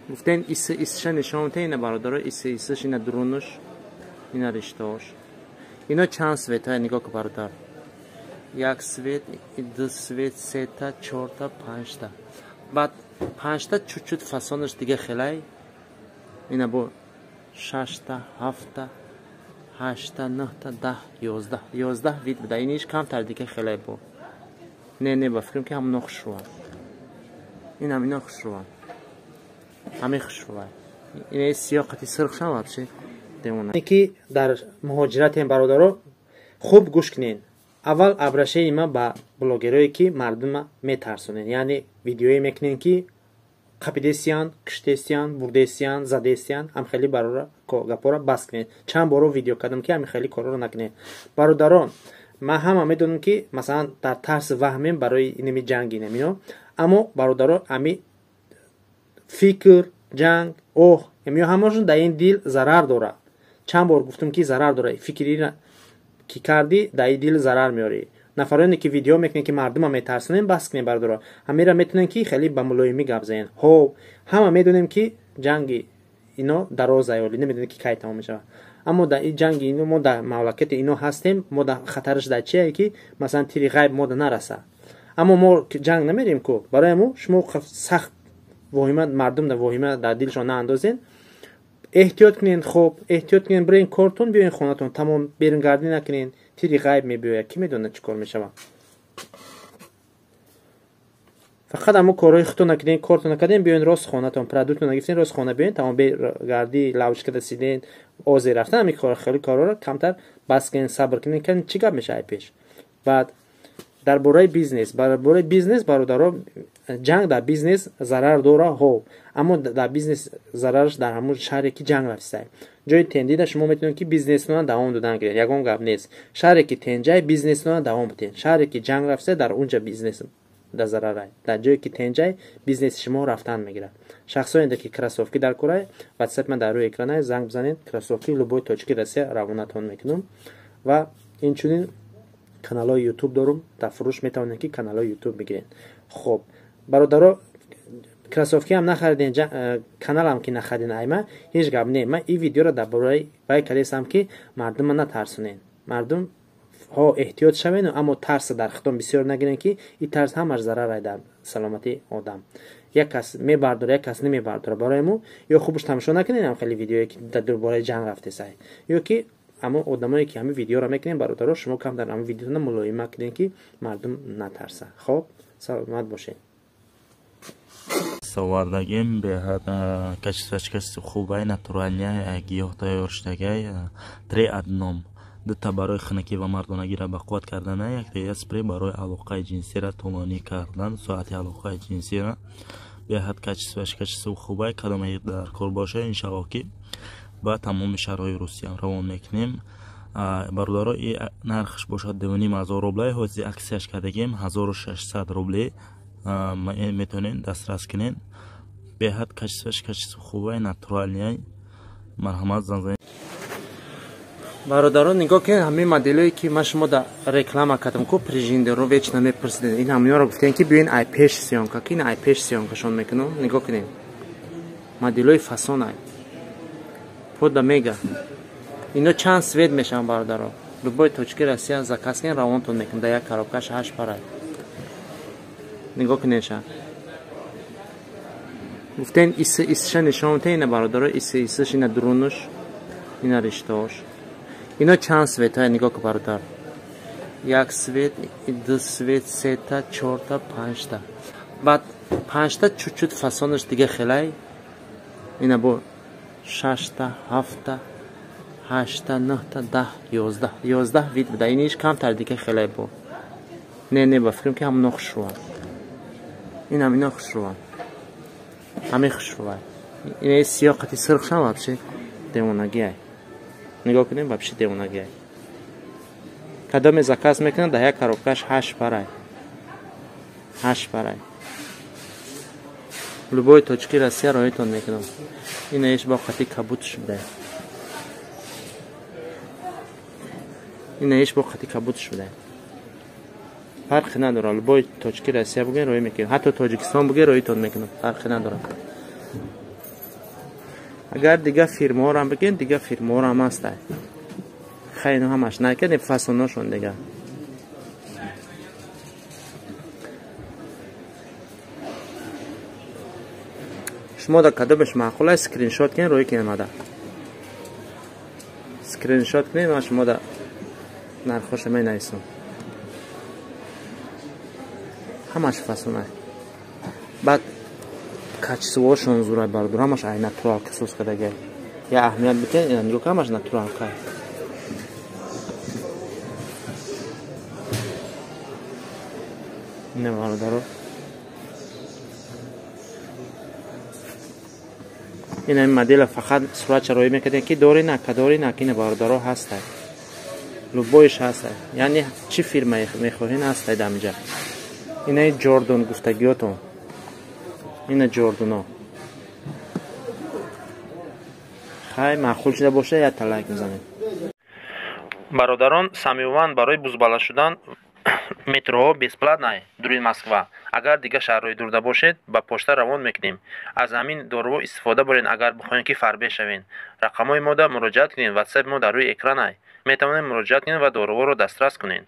Гуфтен ис исша нишон те ина бародаро, ис исш ина дурунуш, ина риштаош. Ино чанд светҳое, нигоҳ ку, бародар. Як свет, ду свет, сета, чорта, панҷта. Баъд панҷта чуть-чуть фасонаш дига хелай. Ина бо шашта, ҳафта, ҳашта, нӯҳта, 10, 11. 11 вид буда. Иниш камтар дига хелай бо. Не, не, ба фикрам, ки ҳамоно хушрӯанд. Инам ино хушрӯанд. Ҳамин хушрӯанд. Ина сиёҳ қати сирхшам вообще демона. Ки дар муҳоҷиратем, бародаро, хуб гӯш кунед. Аввал обращение ма ба блогерое, ки мардума метарсонед, яъне видеое мекунед, ки қапидесиян, киштесиян, бурдесиян, задесиян. Ҳам хеле барора гапора бас кунед. Чанд боро видео кардам, ки ҳамин хеле корро накунед. Бародарон, ман ҳама медонам, ки масалан дар тарси ваҳмем барои инами ҷанги инамино, аммо, бародаро, ами фикр, ҷанг, оҳ, эмиё ҳамашон дар ин дил зарар дорад. Чанд бор гуфтам, ки зарар дорад. Фикри ки кардӣ, дар ин дил зарар меорӣ. Нафароне, ки видео мекунед, ки мардума метарсонем, бас кунед, бародаро. Ҳамира метавонем, ки хеле ба мулоимӣ гап занем. Ҳо, ҳама медонем, ки ҷанги ино дароза, ёли намедонем, ки кай тамом мешавад, аммо дар ин ҷанги ино мо дар мамлакати ино ҳастем. Мо дар хатараш дар чие, ки масалан тири ғайб мода нараса, аммо мо ҷанг намерем ку. Барои мо шумо сахт воҳима, мардум дар воҳима дар дилшон наандозен. Эҳтиёт кунед, хоб, эҳтиёт кунед, бирен кортон, биёен хонатон, тамом. Берунгардӣ накунед, тири ғайб мебиёяд, кӣ медонад, чӣ кор мешавад. Фақат ҳамо корҳои худтон накунед, кортон накардем, биёен рост хонатон, продуктон нагирифтен, рост хона биёен, тамом. Бегардӣ, лавочкада сиден, озе рафтан, ҳамин кор, хеле корҳоро камтар бас кунед, сабр кунед, чӣ гап мешавад пеш. Баъд дар бораи бизнес, дар бораи бизнес, бародаро, ҷанг дар бизнес зарар дора, ҳо, аммо дар бизнес зарараш дар ҳамон шаҳре, ки ҷанг рафтисай. Ҷои тендида шумо метавонед, ки бизнесона давом додан гиред, ягон гап нест. Шаҳре, ки тенҷай, бизнесона давом бидиҳед. Шаҳре, ки ҷанг рафтисай, дар унҷа бизнес дар зарарай. Дар ҷое, ки тенҷай, бизнеси шумо рафтан мегирад. Шахсоне, ки кроссовки дар корай, ватсап ман дар рӯи экранай, занг бизанед. Кроссовки любой точки Россия равонатон мекунам. Ва инчунин каналҳои ютуб дорум дар фурӯш, метавонед, ки каналҳои ютуб бигиред. Хоб, бародаро, кроссовки ҳам нахариден, каналам ки нахариден, айма ҳеҷ гап не. Ман ин видеоро дар бораи вай кардестам, ки мардума натарсонен. Мардум, ҳо, эҳтиёт шавен, аммо тарса дар худтон бисёр нагирен, ки ин тарс ҳамаш зарарай дар саломатии одам. Як кас мебардора, як кас намебардора. Барои мо ё хубш тамошо накунед ҳам хеле видеое, ки дар бораи ҷанг рафтесай, ё ки аммо одамое, ки ҳамин видеоро мекунем, бародаро, шумо камтар ҳамин видеотона мулоима кунед, ки мардум натарса. Хоб, саломат бошед. Овардагим, беҳад качествоаш качество хубай, натуральный, гиёҳ тайёр шудагай. Три одном: дута барои хунукӣ ва мардонагиро ба қувват кардана, яктая спрей барои алоқаи ҷинсиро тӯлонӣ кардан, соати алоқаи ҷинсиро. Беҳад качествоаш качество хубай. Кадоме дар кор боша, иншаллоҳ, ки ба тамоми шаҳрҳои Русия равон мекунем. Бародаро, и нархш бошад 2500 рублей, ҳози аксияш кардагим, 1600 рублей метавонед дастрас кунед. Беҳад качествоаш качество хубай, натуральный. Марҳамат, занг занед. Бародарон, нигоҳ кунед, ҳамин моделое, ки ман шумо да реклама кардам ку, прежиндеро вечно мепурсидед. Ин ҳаминҳоро гуфтем, ки биёен ай пеш съёмка ки, ин ай пеш съёмкашон мекунам. Нигоҳ кунед, моделои фасон ай пода мега. Ино чанд свет мешаванд, бародаро. Любой точки Россия заказ кунед, равонтон мекунам. Дар як коробкаш ҳашт парай. Нигоҳ кунед ша. Гуфтен ис исша нишон те ина, бародаро, ис исш ина дурунуш, ина риштаош. Ино чанд светҳое, нигоҳ ку, бародар. Як свет, ду свет, сета, чорта, панҷта. Баъд панҷта чуть-чуть фасонаш дига хелай. Ина бо шашта, ҳафта, ҳашта, нӯҳта, 10, 11. 11 вид буда. Иниш камтар дига хелай бо. Не, не, ба фикрам, ки ҳамоно хушрӯанд. Инам ино хушрӯанд. Ҳамин хушрӯанд. Ина сиёҳ қати сирхшам вообще девонагиай. Нигоҳ кунем, вообще девонагиай. Кадоме заказ мекунад, дар як коробкаш ҳашт парай, ҳашт парай. Любой точки Россия роитон мекунам. Ина иш бо қати кабутш буда. Ина иш бо қати кабутш буда, фарқи надорад. Любой точки Россия буген, роӣ мекунем, ҳатто Тоҷикистон буген, роитон мекунам, фарқи надорад. Агар дига фирмаҳоро ҳам бигирем, дига фирмаҳоро ҳам ҳастай. Хай, ино ҳамаш накардем, фасоношон дига. Шумо дар кадомеш маъқул аст, скриншот кунед, рӯй кунед мада. Скриншот кунед, ман шумо дар нархоша менависам. Ҳамаш фасонай. Баъд качествоошон зурай, бародар, ҳамаш ай натуралка соз кардагай. Я аҳамият битен, ина нигоҳ кун, ҳамаш натуралка. Ина бародаро. Ина ин модела фақат суратша роӣ мекардем, ки дори нака, дори нака, ина бародаро ҳастай. Любойш ҳастай. Яъне чӣ фирмае мехоҳен ҳастай дар инҷа. Инаи Ҷордон гуфтагиётон. Ина Ҷордоно. Хай, маъқул шуда боша, як лайк мезанед. Бародарон, Самиван барои бузбала шудан метроҳо бесплатно дури Москва. Агар дигар шаҳрҳои дурда бошед, ба пошта равон мекунем. Аз ҳамин доруҳо истифода баред, агар бихоҳед ки фарбеҳ шавед. Рақамҳои мода муроҷиат кунед, ватсапи мо дар рӯи экранай. Метавонед муроҷиат кунед ва доруҳоро дастрас кунед.